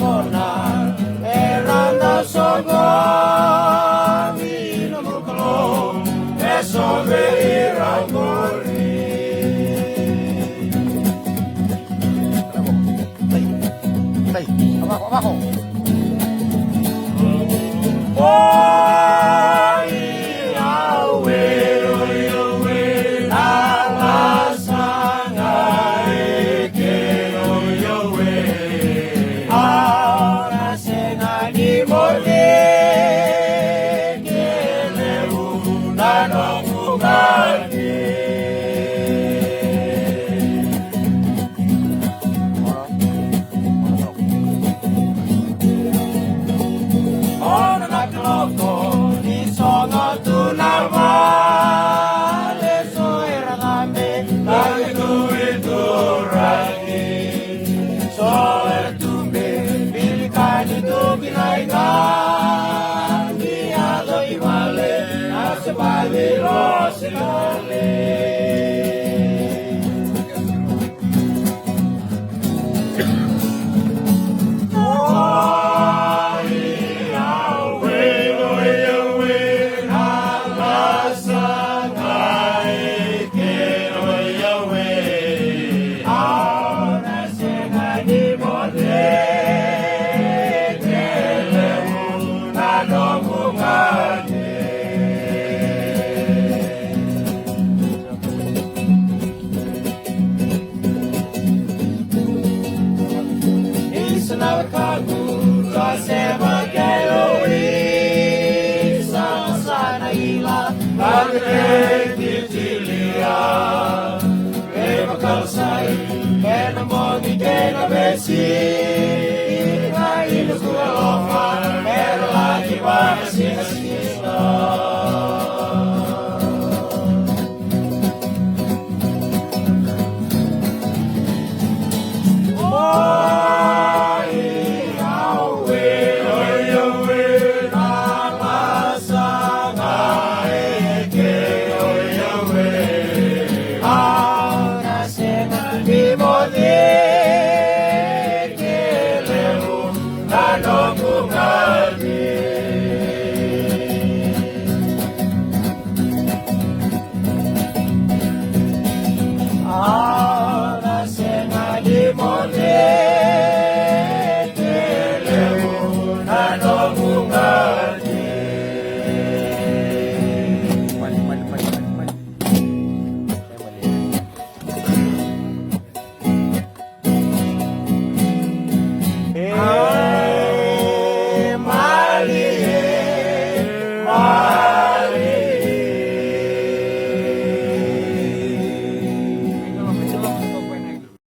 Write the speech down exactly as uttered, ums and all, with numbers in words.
Kona era na soqoni nomu Kalou, e so vei ira qori. Hey, hey, abako, abako. Ona na kaloko ni sogo tu na vale, so era cabe na veituraga. So era tube, bilikani tu ki na iga, ni yaco i vale, na se vale, lo se vale. Isa na wekaqu, sa sema kei au, isa sa na ila, na kei titilia. Kei vakalasai, kei na bogi, kei na vesi, na ina kua lofa, era laki vakasigasina.